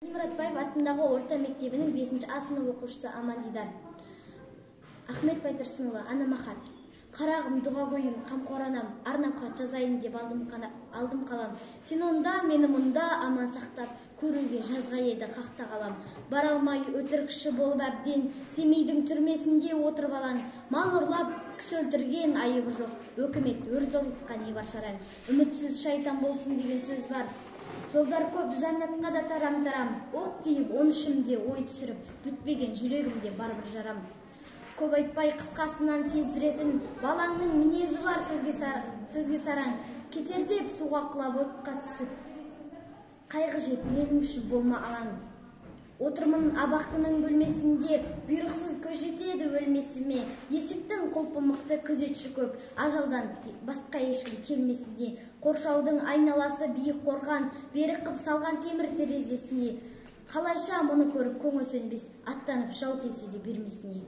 Мұратбаев атындағы орта мектебінің 5 А сынып оқушысы Амандидар. Ахмет Байтұрсынұлы, анама хат. Қарағым, дұғагөйім, қамқор анам, арнап хат жазайын деп алдым қалам. Сен онда, мені мұнда аман сақтап, көруге жазға еді хақ тағалам. Бара алмай өтірікші болып әбден, Семейдің түрмесінде отырып алаң. Мал ұрлап, кісі өлтірген айыбы жоқ, өкімет өр зорлыққа не бар шараң. Үмітсіз шайтан болсын деген сөз бар. Жолдар көп, жәннатқа да тарам-тарам, оқ тиіп, он ішімде ой түсіріп, бүтпеген жүрегімде бар бір жарам. Көп айтпай қысқасынан сездіретін, балаңның мінезі бар сөзге сараң. Кетер деп суға құлап отқа түсіп, қайғы жеп менің үшін болма алаң. Отырмын абақтының бөлмесінде, бұйрықсыз көз жетеді өлмесіме. Есіктің құлпы мықты, күзетші көп, ажалдан басқа ешкім келмесіне. Қоршаудың айналасы биік қорған, берік қып салған темір терезесіне. Қалайша мұны көріп көңіл сөнбес, аттанып жау келсе де бермесіне.